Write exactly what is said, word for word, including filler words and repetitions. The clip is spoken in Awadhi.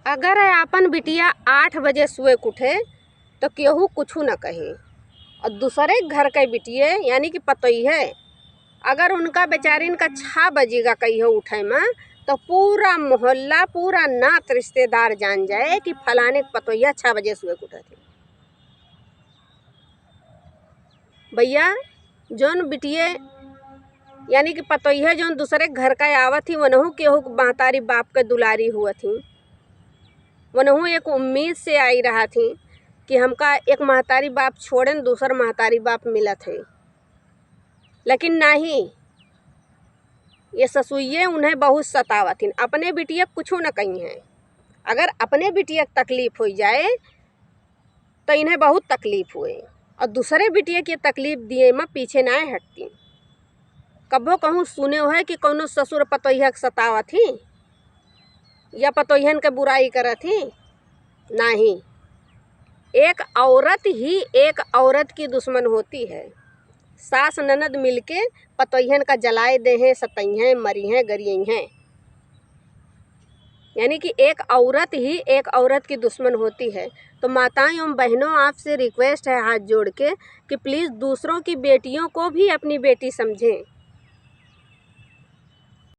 अगर आपन बिटिया आठ बजे सुए के उठे, तो केहू कुछु न कही। और दूसरे घर के बिटिये, यानी कि पतोहिये, अगर उनका बेचारिन का छः बजे का कहियो उठे में, तो पूरा मोहल्ला, पूरा नात रिश्तेदार जान जाए कि फलाने के पतोहिया छः बजे सुए के उठत ही। भैया, जौन बिटिये, यानी कि पतोहिये जौन दूसरे घर का आवत ही, वनहू केहू के महतारी बाप के दुलारी हुअत ही, वनहू एक उम्मीद से आई रहत ही कि हमका एक महतारी बाप छोड़ेन, दूसर महतारी बाप मिलत है। लेकिन नाही, ये ससुइये उन्हें बहुत सतावत हिन। अपने बिटिया कुछो न कही हैं। अगर अपने बिटिया के तकलीफ होई जाए, तो इन्हें बहुत तकलीफ हुए, और दूसरे बिटिया के तकलीफ दिए में पीछे ना हटती। कबो कहूँ सुने हो कि कौनो ससुर पतोहिया के सतावत ही या पतोहियन के बुराई करत ही? नाही। एक औरत ही एक औरत की दुश्मन होती है। सास ननद मिलके पतोहियन का जलाए दे हैं, सतई हैं, मरी हैं, गरियई हैं। यानी कि एक औरत ही एक औरत की दुश्मन होती है। तो माताएं एवं बहनों, आपसे रिक्वेस्ट है हाथ जोड़ के कि प्लीज दूसरों की बेटियों को भी अपनी बेटी समझें।